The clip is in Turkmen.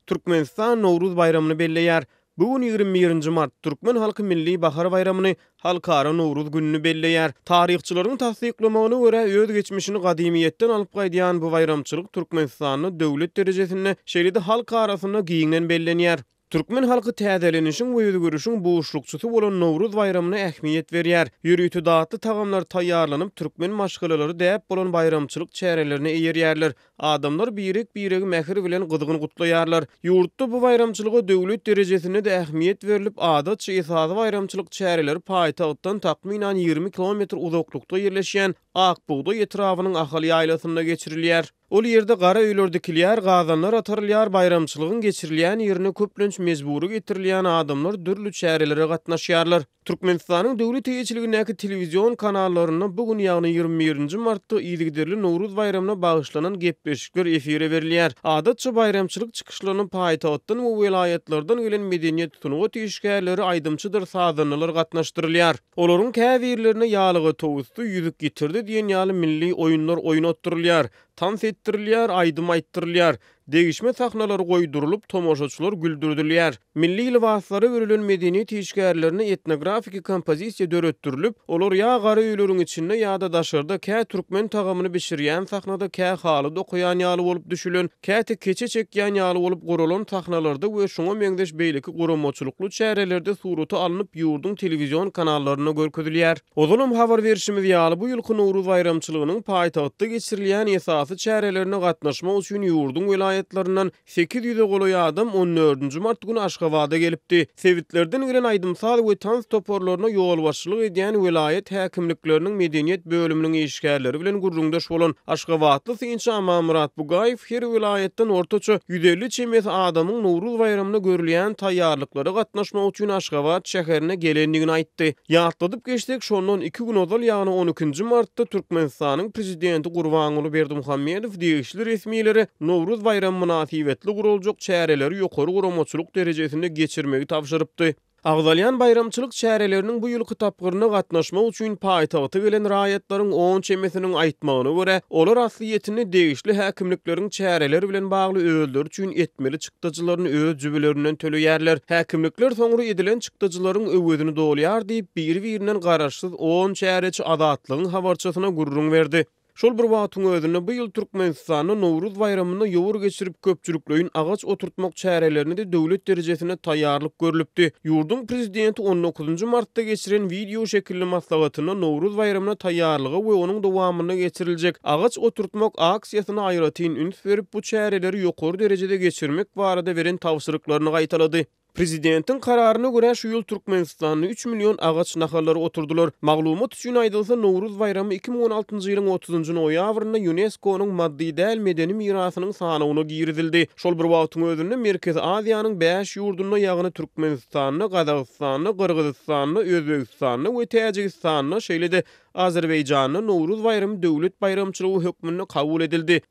Türkmenistan Nowruz baýramyny belleýär. Bu gün 21-nji mart, türkmen halky Milli bahar baýramyny, Halkara Nowruz gününi belleýär. Taryhçylaryň tassyklamagyna görä, öz geçmişini gadymyýetden alyp gaýdýan bu baýramçylyk Türkmenistanda döwlet derejesinde, şeýle-de halk arasynda giňden bellenýär. Türkmen halky täzelenişiň we özgerişiň buşlukçysy bolan Nowruz baýramyna ähmiýet berýär. Ýörite datly tagamlar taýýarlanyp, türkmen maşgalalary däp bolan baýramçylyk çärelerine eýerýärler. Adamlar birek-biregi mähir bilen gyzgyn gutlaýarlar. Ýurtda bu baýramçylyga döwlet derejesinde-de ähmiýet berlip, adatça esasy baýramçylyk çäreleri paýtagtdan takmynan 20 kilometr uzaklykda ýerleşýän Ak bugdaý etrabynyň Ahal ýaýlasynda geçirilýär. Ol ýerde gara öýler dikilýär, gazanlar atarylýar, baýramçylygyň geçirilýän ýerine köplenç mejbury getirilýän adamlar dürli çärelere gatnaşýarlar. Türkmenistanyň döwlet eýeçiligindäki telewizion kanallarynda bu gün, ýagny 21-nji martda yzygiderli Nowruz baýramyna bagyşlanan gepleşikler efire berilýär. Adatça baýramçylyk çykyşlaryna paýtagtdan we welaýatlardan gelen medeniýet, sungat işgärleri, aýdymçydyr sazandalar gatnaşdyrylýar. Olaryň käbirlerine Ýalyga towusdy, Ýüzük ýitirdi diýen ýaly milli oýunlar oýnatdyrylýar, tans etdirilýär, aýdym aýtdyrylýar. Degişme sahnalary goýdurylyp, tomaşaçylar güldürdilýär. Milli lybaslara örülen medeniýet işgärlerine etnografiki kompozisiýa döretdirilip, olar ýa gara öýleriň içinde ýa-da daşarda kä türkmen tagamyny bişirýän sahnada, kä haly dokaýan ýaly bolup düşülen, käte keçe çekýän ýaly bolup guralan sahnalarda we şuňa meňzeş beýleki guramaçylykly çärelerde surata alnyp ýurduň telewizion kanallarynda görkezilýär. Ozalam habar berşimiz ýaly, bu ýylky Nowruz baýramçylygynyň paýtagtda geçirilýän esasy çärelerine gatnaşmak üçin ýurduň welaýatlaryndan 800-e golaý adam on dördünji mart güni Aşgabada gelipdi. Sebitlerden gelen aýdym-saz we tans toparlaryna ýolbaşçylyk edýän welaýat häkimlikleriniň medeniýet bölüminiň işgärleri bilen gürrüňdeş bolan aşgabatly synçy Amanmyrat Bugaýew her welaýatdan ortaça 150 çemesi adamyň Nowruz baýramyna görülýän taýýarlyklara gatnaşmak üçin Aşgabat şäherine gelendigini aýtdy. Ýatladyp geçsek, şondan iki gün ozal, ýagny on ikinji martda Türkmenistanyň Prezidenti Gurbanguly Berdimuhamedow degişli resmilere Nowruz baýramy mynasybetli guraljak çäreleri ýokary guramaçylyk derejesinde geçirmegi tabşyrypdy. Agzalýan baýramçylyk çäreleriniň bu ýylky tapgyryna gatnaşmak üçin paýtagta gelen raýatlaryň on çemesiniň aýtmagyna görä, olar aslyýetinde degişli häkimlikleriň çäreler bilen bagly özleri üçin etmeli çykdajylaryny öz jübülerinden töleýärler. Häkimlikler soňra edilen çykdajylaryň öwezini dolýar diýip, biri-birinden garaşsyz on çäreçi Azatlygyň habarçysyna gürrüň berdi. Şol bir wagtyň özünde, bu ýyl Türkmenistanda Nowruz baýramynda ýowar geçirip, köpçülikleýin agaç oturtmak çärelerine-de döwlet derejesinde taýýarlyk görlüpdi. Ýurduň prezidenti on dokuzynjy martda geçiren wideo şekilli maslahatynda Nowruz baýramyna taýýarlyga we onuň dowamynda geçiriljek agaç oturtmak aksiýasyna aýratyn üns berip, bu çäreleri ýokary derejede geçirmek barada beren tabşyryklaryny gaýtalady. Prezidentiň kararyna görä, şu ýyl Türkmenistanda üç million agaç nahallary oturdylar. Maglumat üçin aýdylsa, Nowruz baýramy 2016-njy ýylyň otuzynjy noýabrynda Ýunesko-nyň maddy däl medeni mirasynyň sanawyna girizildi. Şol bir wagtyň özünde Merkezi Aziýanyň bäş ýurdunda, ýagny Türkmenistanda, Gazagystanda, Gyrgyzystanda, Özbegistanda we Täjigistanda, şeýle-de Azerbaýjanda Nowruz baýramy döwlet baýramçylygy hökmünde kabul edildi.